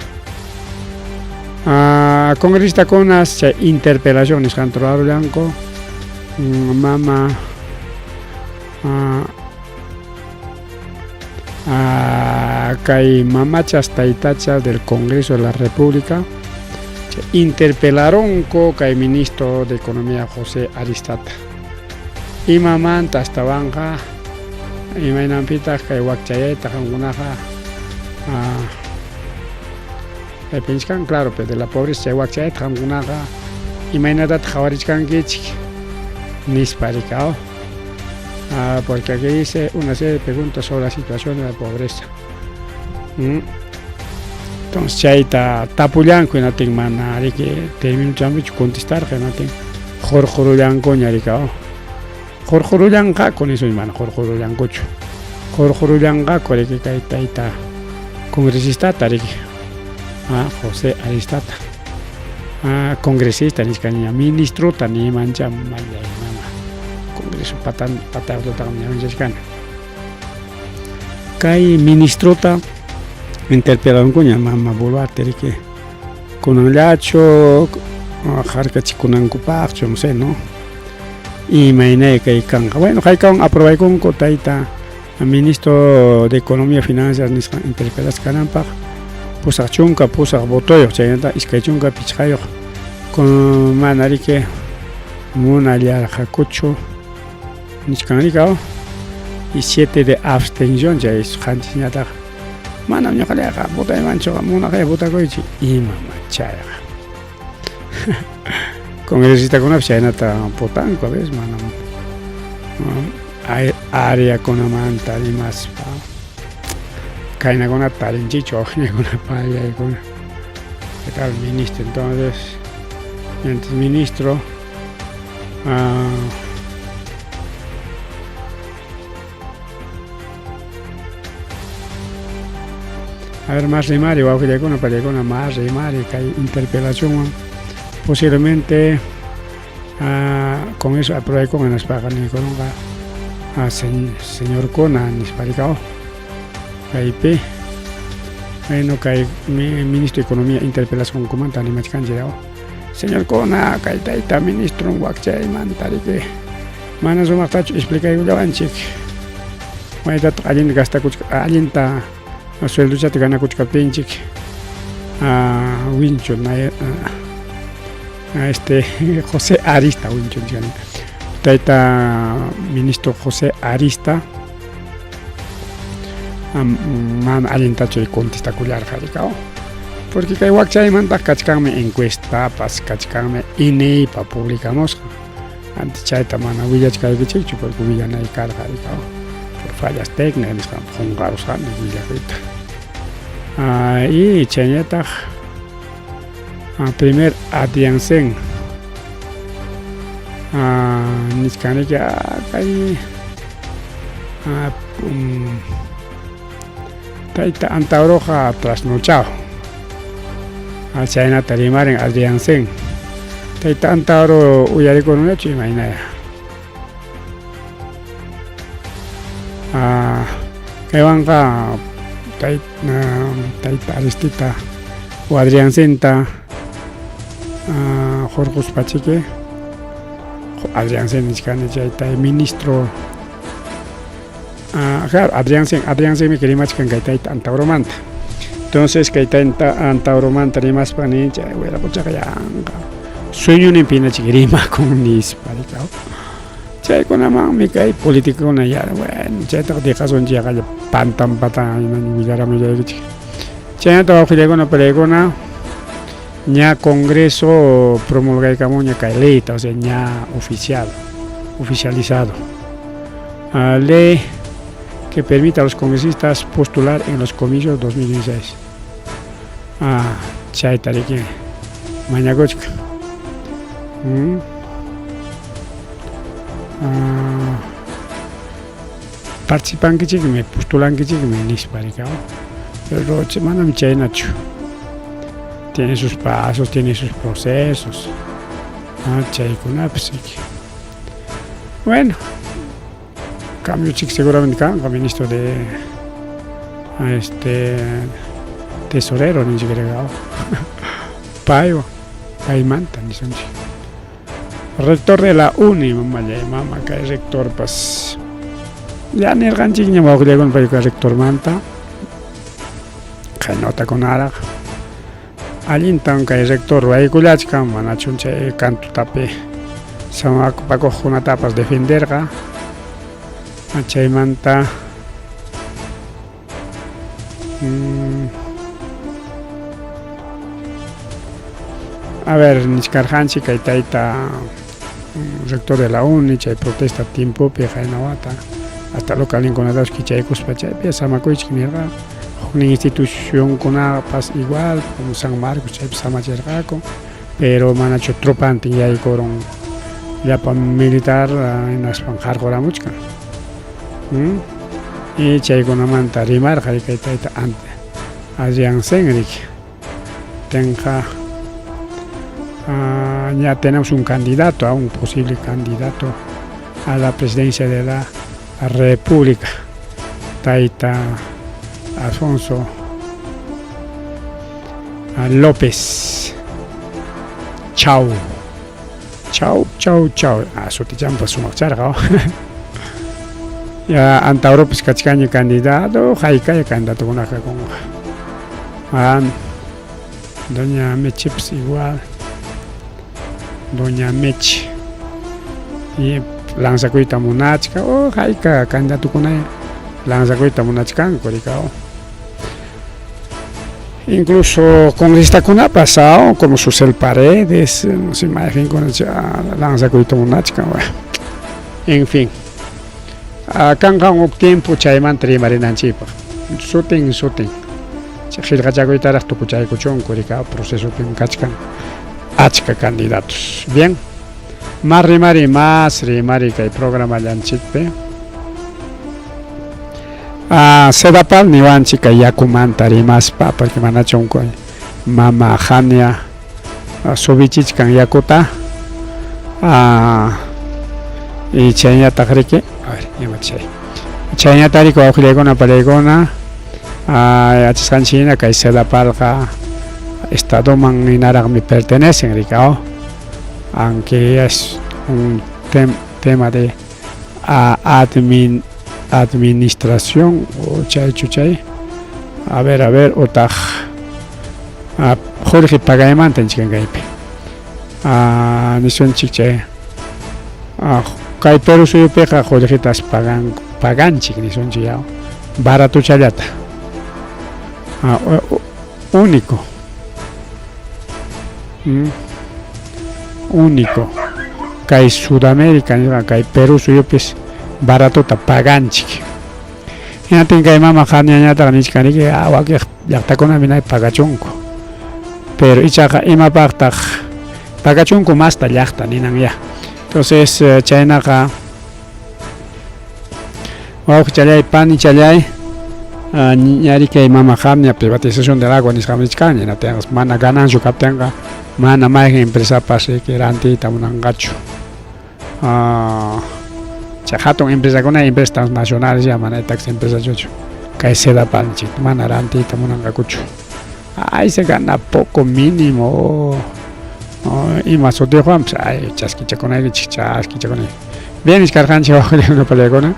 Congresistakuna chay interpelación nisqanta rurarullanku mama kay mamachas taytachas del Congreso de la República interpelaronku kay ministro de Economía José Aristata. Imamanta astawanqa imaynanpitaq kay wakchayayta qamkunaqa kaypi nichkan claro pero de la pobreza chay wakchayayta qamkunaqa imaynatataq qhawarichkankichik nispa rikaw porque aquí dice una serie de preguntas sobre la situación de la pobreza. Entonces chayta tapullanku hinatin mana riki terminochampichu contestarqa hinatin qurqurullankuña rikaw qurqurullanqaku nisun mana qurqurullankuchu qurqurullanqaku riki kay tayta congresistata riki José Aristata congresista nichkaniña ministrota niymancha mallay mama congreso patan patayuqtataqmi ñawinchachkani. Kay ministrota interpelankuña mama Boluarte riki kunanllachu harkachikunankupaqchu no sé no imaynay kay kanqa bueno haykawan aprobaykunku tayta ministro de economía finanzas nisqan interpelasqa kananpaq 88 votoyuq chaynata 25 con mana riki munallarqakuchu nichkan rikaw y 7 de abstención chay qanchisñataq manam ñuqallayqa votaymanchuqa munaqaya votakuychik imama chayqa congresistakunapas chaynata votanku a veces manam áreakunamanta rimaspa kaynakunata tarinchikchu wawqinakuna payaykuna ¿qué tal ministro? Entonces entonces ministro A ver, más rimari, wawqillaykuna, pallaykuna, más rimari kay interpelacionwan posiblemente con eso aprobaykunqa nispaqa niykurunqa señorkuna nispa rikaw kaypi bueno kay ministro de economía interpelacionkumanta rimachkanchik Señorkuna, kay tayta ministron wakchaymanta riki mana sumaqtachu explicaykullawanchik. Maytataq allinta gastakuchka, allinta sueldochata ganakuchkaptinchik winchu este José Arista winchu tayta ministro José Arista mana allintachu contestakullarqa rikaw porque kay wakchaymantaq kachkanmi encuestapas kachkanmi INEIpa publicamusqan antes chayta mana willachkaykichikchu porque willanay karqa rikaw por fallas técnicas nisqan qunqarusqani willakuyta y chaynataq primer Adrianzen nichkanriki kay tayta Antauroqa trasnochado chaynata rimarin Adrianzen tayta Antauro uyarikunuñachu imaynaya kaywanqa tayta Aristita o Adrianzenta hurquspachiki Adrianzen nichkani chayta ministro claro Adrianzen Adrianzenmi rimachkan kay tayta Antauromanta entonces kay tayta Antauromanta rimaspa nin chay wiraquchaqa yanqa sueñoninpinachik rimakun nispa rikaw chaykunamanmi kay politikakuna ya bueno chaytaqa dejasunchik yaqalla pantan patan willaramullaykichik chaynata wawqillaykuna palaykuna ña congreso promulgaykamunña kay leyta o sea ña oficial oficializado ley que permite a los congresistas postular en los comicios 2016 chayta riki mañakuchkan participankichikmi postulankichikmi nispa rikaw pero manam chaynachu tiene sus pasos tiene sus procesos chaykunapis riki bueno cambio chik seguramente kanqa ministro de este tesorero ninchik rikaw paywan paymanta nisunchik rector de la uni mamallay mama kay rectorpas ya nirqanchikña wawqillaykuna payqa rectormanta qaynotakunaraq allintan kay rector ruraykullachkan manachun chay kantutapi Samapakuqkunatapas defenderqa. Chaymanta a ver nichkarqanchik kay tayta rector de la uni chay protesta tiempopi qayna wata hasta localninkunatapas kichaykuspa chaypi samakuychik nirqa. Huknin institucionkunapas igual como San Marcos chaypi samachirqaku, pero manachu tropantin yaykurun llapa militar hinaspan qarquramuchkan. Y chaykunamanta rimarqa kay tayta Adrianzen riki. Tenqa ya tenemos un candidato, un posible candidato a la presidencia de la República, tayta Alfonso López. Chau. Chau, chau, chau. Ah, sutichampa sumaqcharqa. Ya Antauropis kachkanña candidato, haykaya candidatokunaqa kunqa. Ah, doña Mechips igual. Doña Meche. Y lanzakuyta munachka, oh, hayka candidatokunaya lanzakuyta munachkanku, rikao. Incluso congresistakuna pasado, como Susel Paredes, no sé, lanzakuyta munachkan, bueno. En fin. Kanqa huk tiempo chaymanta rimarinanchikpaq. Sutin, sutin. Qillqachakuytaraq tukuchaykuchunku, rikao, procesopim kachkan achka candidatos. Bien. Más rimari, más rimari kay programallanchikpi. Sedapal niwanchik kay yakumanta rimaspa, porque manachu unquy mama Jania subichichkan yakuta. Y chayñataq riki, a ver, ima chay. Chayñataq riki wawqillaykuna palaykuna, yachasqanchik hina kay Sedapalqa estadoman hinaraqmi pertenecen, rikao. Aunque es un tema de administración o chaychu chay. A ver, otaq Jorge pagaymanta nichkan kaypi. Nisunchik chay. Kay Perú suyupiqa qullqitas pagan paganchik nisunchik yaw. Baratuchallata. Único. Único. Kay Sudamérica nisqa kay Perú suyupis baratota paganchik. Hinaptin kay mama Janiañataq nichkan riki wakiq llaqtakunapi nay pagachunku. Pero ichaqa imapaqtaq pagachunku masta llaqta ninan ya. Entonces chaynaqa wawqichallay panichallay ñari kay mama Jania privatización del agua nisqam nichkan hinaptinqa mana ganancia kaptinqa mana mayqin empresapas riki rantiyta munanqachu. Chay hatun empresakuna empresas transnacionales ya mana taxi empresachuchu kay Sedapal nichik mana rantiyta munanqakuchu. Ay, se gana poco mínimo. Ima sutiyuqwanpas ay chaskichakunaykichik chaskichakunayki. Bien nichkarqanchik wawqillaykuna palaykuna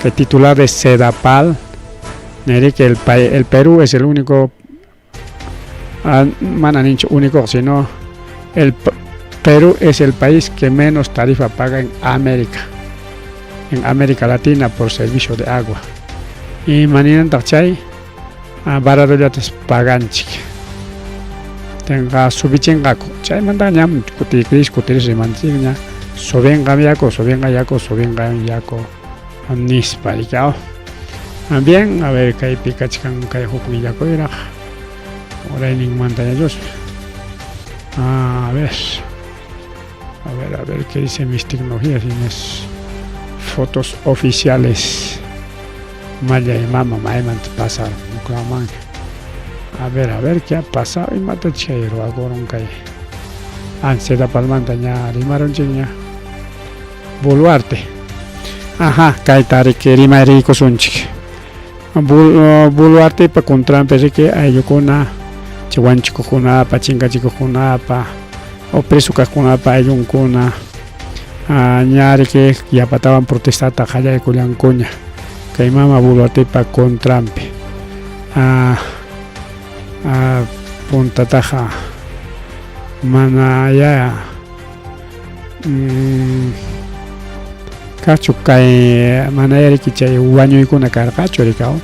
que titular de Sedapal niri que el Perú es el único, mana ninchu único, sino el Perú es el país que menos tarifa paga en América Latina por servicio de agua. Y maninantaq chay baratollatas paganchik. Tenqa subichinqaku. Chaymanta ñam kutiris kutiris rimanchikña subinqam yaku, subinqa yaku, subinqa yaku nispa rikaw. Bien, a ver kaypi kachkan kay huk willakuyraq. Urayninmantaña A ver. A ver, a ver qué dice mis tecnologías y mis fotos oficiales. Maya y mama, maymanta pasar. A ver qué ha pasado. Imata chay ruwakurun kay. Sedapalmanta ña rimarunchikña. Boluarte. Ajá, kayta riki rimariykusunchik. Boluartepa contranpi riki ayllukuna chay wanchikuqkunapa, chinkachikuqkunapa o preso kaqkunapa ayllunkuna ña riki yapatawan protestata qallaykullankuña kay mama Boluartepa contranpi. Puntataqa mana ya Mm, kaqchu kay mana yariki chay wañuykuna karqachu rikaw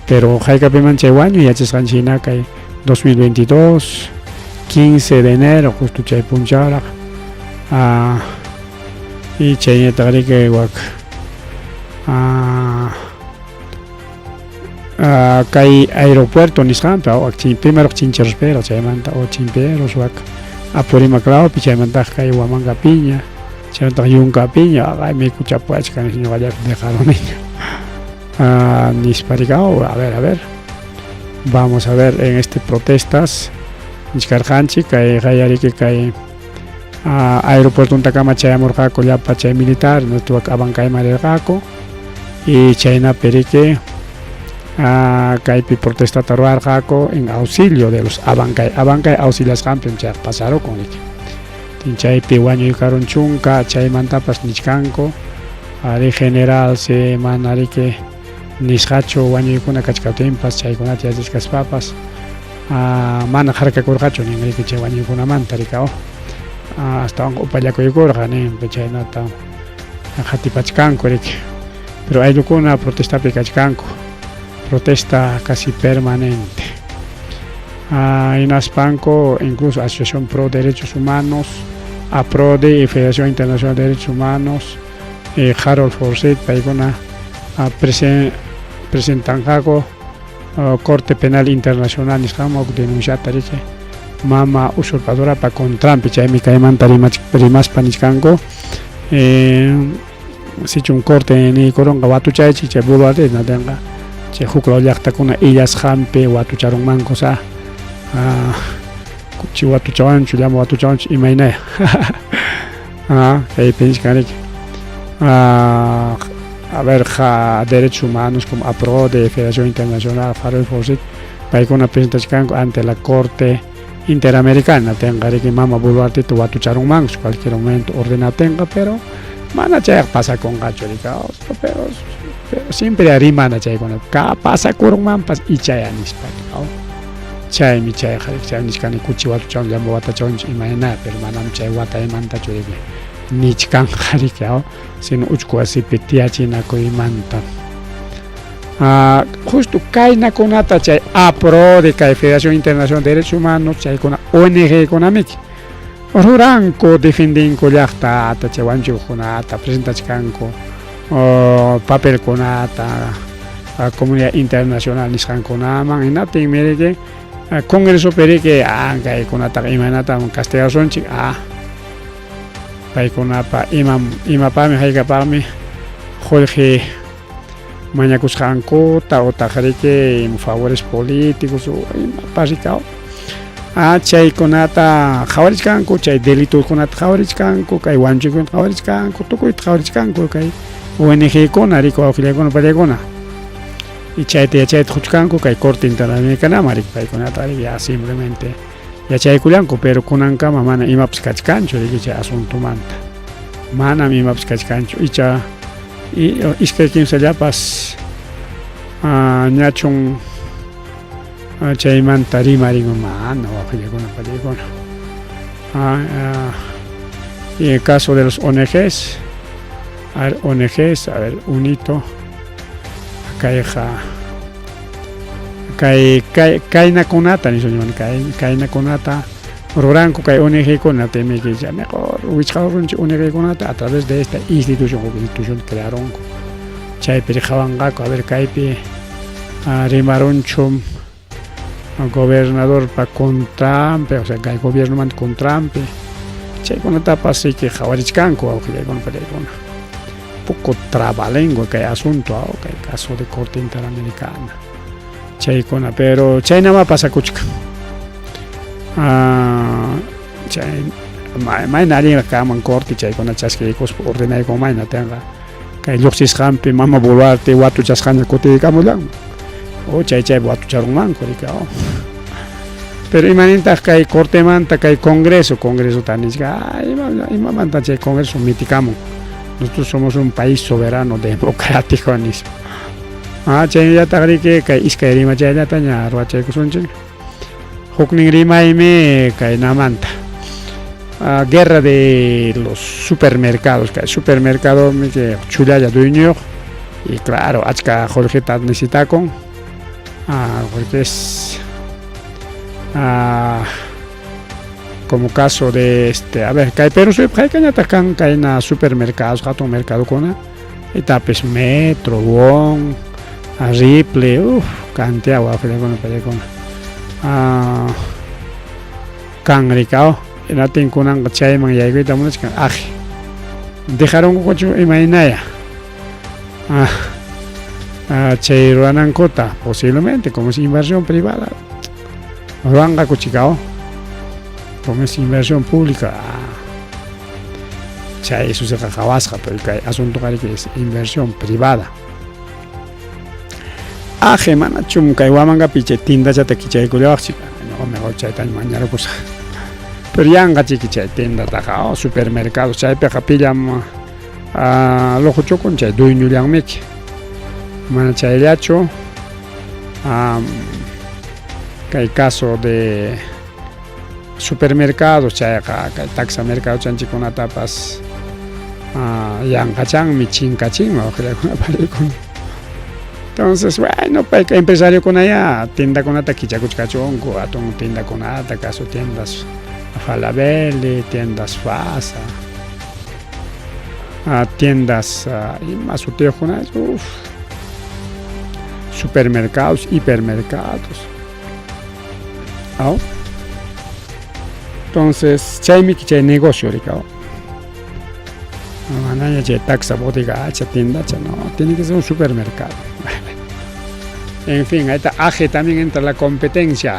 pero haykapiman chay wañuy yachasqanchik hina kay 2022 15 de enero justo chay punchawraq ah, y chayñataq riki wak ah, ah, kay aeropuerto nisqanpi wak primero Chincherrospiraq chaymanta o Chimperos wak Apurímac lawpi chaymantaq kay Huamanga piña chaymantaq Yunka piña aqaymi kuchapuachkan ñuqallapi dejaruniña ah, nispa rikaw a ver a ver vamos a ver en este protestas nichkarqanchik kay qayariki kay ah, aeropuertontakama chayamurqaku llapa chay militar wak Abancayman rirqaku y chaynapi riki ah, kaypi protestata ruwarqaku en auxilio de los Abancay. Abancay auxiliasqanpim chayqa pasarukun riki. Chaypi wañuykarun chunka chaymantapas nichkanku ari general si mana riki nisqachu wañuykuna kachkaptinpas chaykunata yachachkaspapas ah, mana harkakurqachu nin riki chay wañuykunamanta rika oh. Ah, astawanqa upallakuykurqa nin chaynata qatipachkanku riki pero ayllukuna protestapi kachkanku protesta casi permanente ah, hinaspanku incluso Asociación Pro Derechos Humanos APRODE y Federación Internacional de Derechos Humanos eh, Harold Forsyth paykuna ah, presen, presentanqaku uh, Corte Penal Internacional nisqanman huk denunciata riki mama usurpadorapa contranpi chaymi kaymanta rimaspa nichkanku eh, sichum corte niykurunqa watuchaychik chay Boluarte natinqa chay huklaw llaqtakuna illasqanpi watucharunmanku sa ah, kuchi watuchawanchu llama watuchawanchu imaynaya ah, kaypi nichkan riki ah, a ver ja derechos humanos como APRODE, Federación Internacional, Harold Forsyth paykuna presentachkanku ante la Corte Interamericana tenqa riki mama Boluarteta watucharunmankus cualquier momento ordenatinqa pero mana chayqa pasakunqachu rika pero, pero siempre rimana chaykuna ka pasakurunmanpas ichaya nispa chaymi chayqa chay nichkani kuchi watuchawan llama watachawanchu imayna pero manam chay wataymantachu riki nichkanqa riki sino uchku wasipi tiyachinakuymanta Ah, justo kaynakunata chay APRODE kay Federación Internacional de Derechos Humanos chaykuna ONG kunamiki ruranku defendinku llaqtata chay wanchuqkunata presentachkanku papelkunata comunidad internacional nisqankunaman hinaptinmi riki congresopi riki ah kaykunataqa imaynatam castigasunchik ah paykunapa imam imapaqmi haykapaqmi qullqi mañakusqankuta utaq riki favores políticos o imapas rikaw ah chaykunata qhawarichkanku chay delitokunata qhawarichkanku kay wanchuykunata qhawarichkanku tukuyta qhawarichkanku kay ONG-kuna riki wawqillaykuna pallaykuna y chayta yachayta quchkanku kay Corte Interamericanaman riki paykunata riki ya simplemente yachaykullanku pero kunankama mana imapas kachkanchu riki chay asuntomanta manam imapas kachkanchu icha iskay kimsallapas ñachun chaymanta rimarinman mana wawqillaykuna pallaykuna y en el caso de los ONGs a ver ONGs a ver unito kayqa kay kay kaynakunata nisunchik kay kaynakunata ruranku kay ONG-kuna timiki mejor wichqarunchik ONG-kunata a través de esta institución huk institución crearunku chaypi qhawanqaku a ver kaypi rimarunchu gobernadorpa contranpi o sea kay gobiernomanta contranpi chaykunatapas riki qhawarichkanku wawqillaykuna pallaykuna poco trabalengua kay asunto kay caso de Corte Interamericana chaykuna pero chaynama pasakuchkan chay mayna allinraq kanman corte chaykuna chaskiykuspa ordenayku mayna tenqa kay lluqsisqanpi mama Boluarte watuchasqaña kutiykamullanman o chay chaypi watucharunmanku riki pero imanintaq kay cortemanta kay congreso congresota nichka imamanta chay congreso mitikamun nosotros somos un país soberano democrático nispa ah chaynallataq riki kay iskay rimachayllataña ruwachaykusunchik huknin rimaymi kaynamanta Guerra de los supermercados, kay supermercadomi chay chullalla dueñoyuq y claro achka qullqita necesitakun porque es como caso de este a ver kay Perú suyupi haykañataq kan kayna supermercados hatun mercadokuna itapis Metro, Wong, Ripley, uff cantidad wawqillakuna paykuna Kan rikao, hinatin kunanqa chayman yaykuyta munachkan aji. Dejarunkuchu imaynaya. Ah, chay ruranankuta, posiblemente, como es inversión privada, ruranqaku chikao. Como es inversión pública, chay susiqa qhawasqa, pero kay asuntoqa riki es inversión privada. Aje, manachum kay Huamangapi chay tiendachata kichaykullawaqchik. Ñuqa mejor chaytaña mañarukusaq. Pero yanqa chiki chay tiendataqa, oh, supermercado chaypiqa pillam luquchukun chay dueñollanmiki. Mana chayllachu kay caso de supermercados chayqa kay taxa mercado chanchikunatapas yanqachanmi chinkachinmi wawqillakuna panikuna. Entonces, bueno, payka empresariokunayá tiendakunata kichakuchkachunku, hatun tiendakunata, caso tiendas Falabella, tiendas Fasa, tiendas ima sutiyuqkuna, uf, supermercados, hipermercados. Aw. Entonces, chaymi chay negocio rikaw. Manaña chay taxa bodega hacha tiendacha, no, tiene que ser un supermercado. En fin, ahí está, aje también entra la competencia.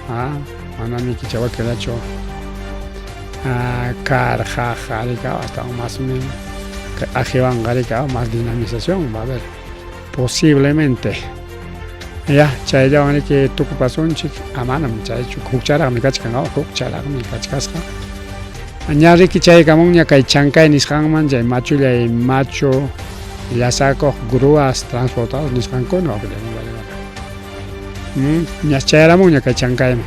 Ah, manami kichawakilachu karjaja rikaw hasta más ajewanqa rikaw más dinamización va a haber posiblemente. Ya, chayllawan riki tukupasunchik, amanam chaychu hukcharaqmi kachkan, hukcharaqmi kachkasqa. Ña riki chaykamunña kay Chancay nisqanman chay machullay machu llasakuq grúas transportados nisqankuna ñas chayaramunña kay Chancayman.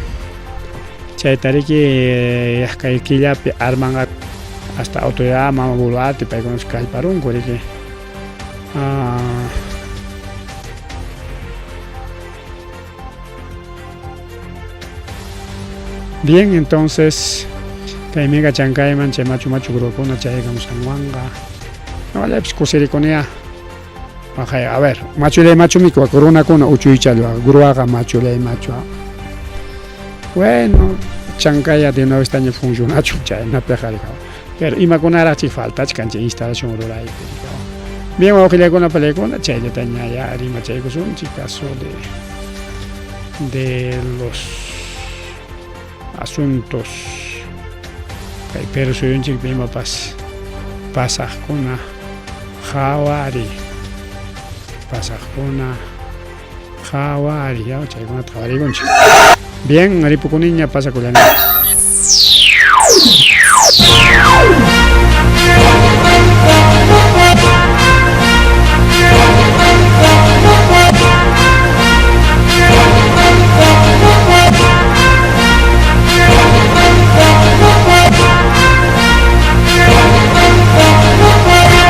Chayta riki kay killapi armanqa hasta autoridad mama Boluarte paykuna kallparunku riki. Bien, entonces kay mega Chancayman chay machu machu grúakuna chaykamusqanwanqa ñuqallaypis kusirikuniya. Waqay, a ver, machullay machumiki wak runakuna uchuychallwa gruaqa machullay machu. Bueno, Chancaya de una vez taña funcionachun chaynapiqa rikaw. Pero imakunaraq chay faltachkan chay instalación ruraypi rikaw. Bien, wawqillakuna palaykuna chayllataña ya rimachaykusunchik caso de los asuntos kay Perú suyunchikpi imapas pasaqkuna qhawari pasaqkuna qhawari ya chaykunata qhawarikunchik. Bien, ripukuniña pasakullani.